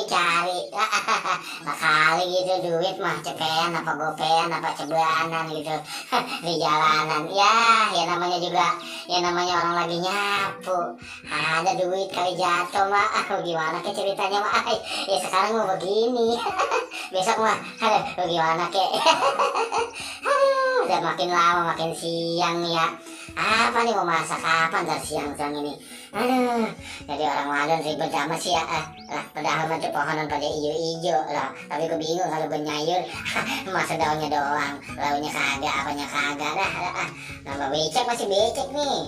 cari. Nah kali gitu duit mah cepean apa gopean apa cebanan gitu di jalanan. Ya namanya juga, ya namanya orang lagi nyapu. Ada duit kali jatuh mah. Gimana ke ceritanya mah? Ya sekarang mau begini. Besok mah, gimana ke? Udah makin lama makin siang nih ya. Apa nih mau masak kapan dari siang-siang ini? Jadi orang Wadon ribet amat sih ya. Padahal mah pohonan pada ijo-ijo lah. Tapi gue bingung kalau benyayur, masa daunnya doang, launya kagak, apanya kagak dah. Nambah becek masih becek nih.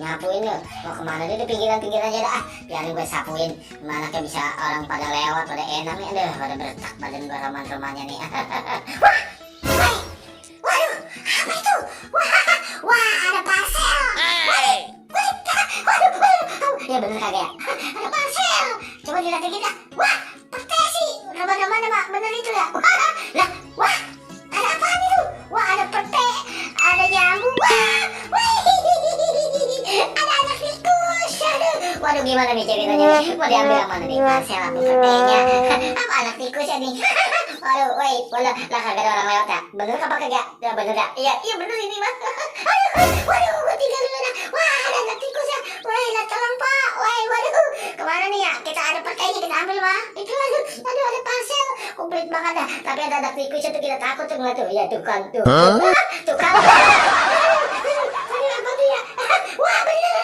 Nyapuin yuk, mau kemana dia di pinggiran-pinggiran aja dah. Biarin gue sapuin. Mana kayak bisa orang pada lewat, pada enak nih. Aduh, pada beretak badan gue roman-romannya nih. Apa itu? Wah, ada parcel. Ya bener kagak ya? Ada parcel. Coba dilihat kita. Wah, pertesi. Reman-reman mak, bener itu ya? Wah, ada apa itu? Wah, ada pete, ada nyamuk. Ada anak tikus. Waduh, gimana nih ceritanya? Mau diambil yang mana nih? Parcel apa petenya? Apa anak tikus ya nih? Waduh, lah kagak ada orang lewat ya? Bener apa kagak? Ya bener ya? Iya bener ini mah. Waduh, gue tinggal dulu dah. Wah, ada anak tikus ya. Lah tolong pak. Waduh, kemana nih ya? Kita ada petenya kita ambil mah. Itu aduh ada parcel. Komplit banget dah. Tapi ada anak tikus itu kita takut tuh ngeliat tuh. Ya tuh kan tuh. Tukang. Aduh, apa tuh ya? Wah bener.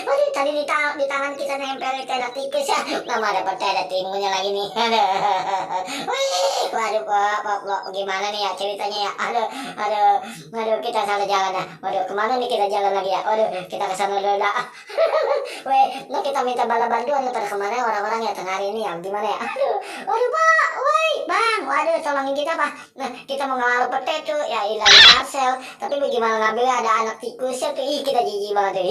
Waduh, tadi di tangan kita nempel ada tikus ya. Nama ada pete, ada timunnya lagi nih. Waduh kok gimana nih ya ceritanya ya? Aduh kita salah jalan dah. Waduh kemana nih kita jalan lagi ya? Waduh kita kesana dulu dah. Nah kita minta bala bantuan pada kemana orang-orang ya tengah hari ini ya? Gimana ya? Waduh pak, bang, waduh tolongin kita pak. Nah kita mau ngelalui pete tuh ya hilang parcel. Tapi bagaimana ngambilnya ada anak tikusnya tuh? Kita jijik banget tuh.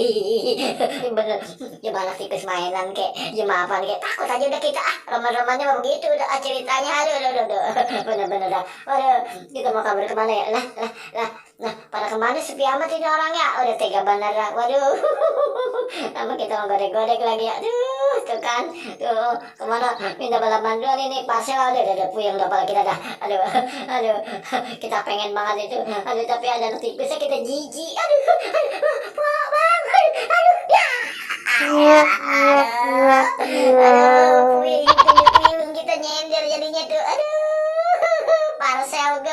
Bener, gimana tikus mainan kek, jemapan kek, takut aja udah kita roman-romannya mah begitu udah ceritanya. Aduh. Bener-bener dah. Waduh, kita mau kabur kemana ya? Nah, pada kemana sepi amat ini orangnya? Udah tega bener dah. Waduh. Nama kita mau godek-godek lagi ya. Aduh, tuh kan. Tuh, kemana? Minta bala bantuan ini parcel. Udah puyeng dah pala kita dah. Aduh. Kita pengen banget itu. Aduh, tapi ada tikusnya kita jijik. Aduh, bang. Ya. Puyeng kita nyender jadinya tuh. Aduh. Parcel.